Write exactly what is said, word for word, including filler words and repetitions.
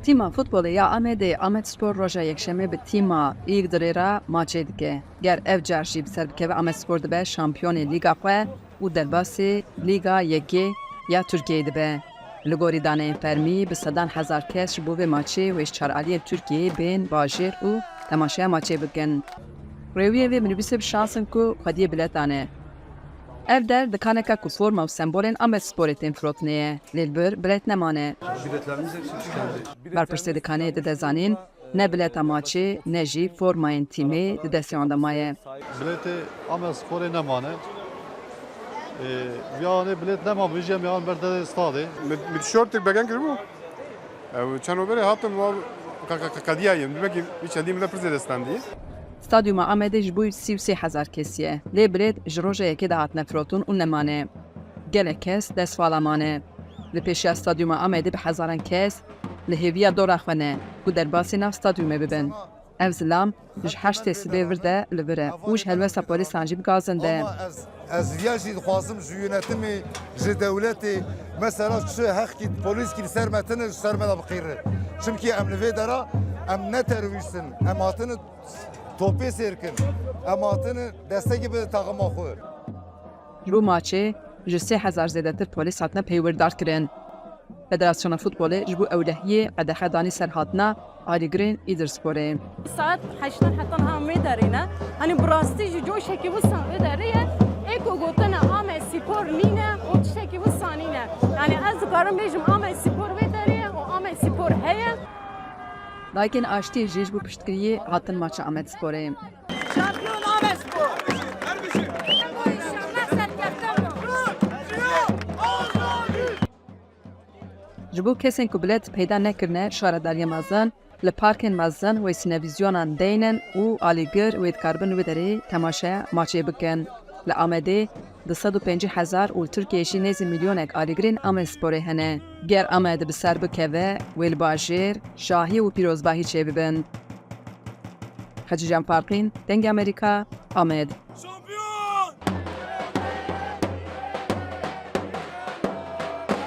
Tîma futbolê ya Amedê Amedspor roja Yekşemê bi tîma Îgdirê re maçê dike. Ger ev car jî bi ser bikeve Amedspor dibe şampiyonê Lîga xwe û derbasê Lîga Yekê ya Tirkiyeyê dibe. Li gorî daneyên fermî bi sedan hezar kes ji bo vê maçê wê ji çar aliyên Tirkiyeyê bên bajêr û temaşeya maçê bikin. Rêwiyên vê minibûsê bi şans in ku xwediyê biletan e. Ev der dikaneke ku forma û sembolên Amedsporê tên firotinê ye, lê li vir bilet nemane. Biletlerimiz hepsi tükendi. Berpirsê dikanê dide zanîn, ne bileta maçê ne jî formayên tîmê di destê wan de maye. Biletê Amedsporê nemane. Ee, bir anê bilet nemamiş, em yan ber de stadê. Min, min tişortek begen kiribû. Ew çend roberê hatin, wa ka, ka, ka, qediyayê. Demek ki bir çendî min de pir zêde standî. Stadyuma Amedê ji bo sî û sê hezar kesî ye. Lê bilêt ji roja yekê de hatine firotin û nemane. Gelek kes destvala mane. Li pêşiya stadyuma Amedê bi hezaran kes li hêviya dora xwe ne ku derbasî nav stadyumê bibin. Ev zilam ji heştê sibê vir de li vir e û ji helwesta polîsan jî bi gazin de. Ama ez, ez viya jî dixwazim ji yönetimê, ji dewletê, mesela çi heqkî polîskî li ser me tine, ji ser me de biqîre. Çimkî em li vê dera, em ne terorîst in, em hatine topê sêr kin, em hatine destekê bide taxima xwe. Ji bo maçê ji sê hezar zêdetir polîs hatine peywirdar kirin. Federasyona Futbolê ji bo ewlehiyê qedexe danî ser hatina alîgirên Îdirsporê. Saet heştan heta niha em wê derê ne. Hani bi rastî jî coşekî wisa wê derê ye. Ê ku gotine Amedspor nîne û tiştekî wisa nîne. Yani ez dikarim bêjim Amedspor wê derê ye û Amedspor heye. Dayikên Aştiyê jî ji bo piştgiriyê hatin maça Amedsporê. Şampiyon Amedspor. Ji bo kesên ku bilet peyda nekirine, şaredariya mezin li parkên mezin wê sînevîzyonan deynin û alîgir wê dikaribin wê derê temaşeya maçê bikin. Li Amedê du sed û pêncî hezar û li Tirkiyeyê jî nêzî milyonek alîgirên Amedsporê hene. Ger Amed bi ser bikeve, wê li bajêr şahî û pîrozbahî çêbibin. Hecîcan Farqîn, Dengê Amerîka, Amed.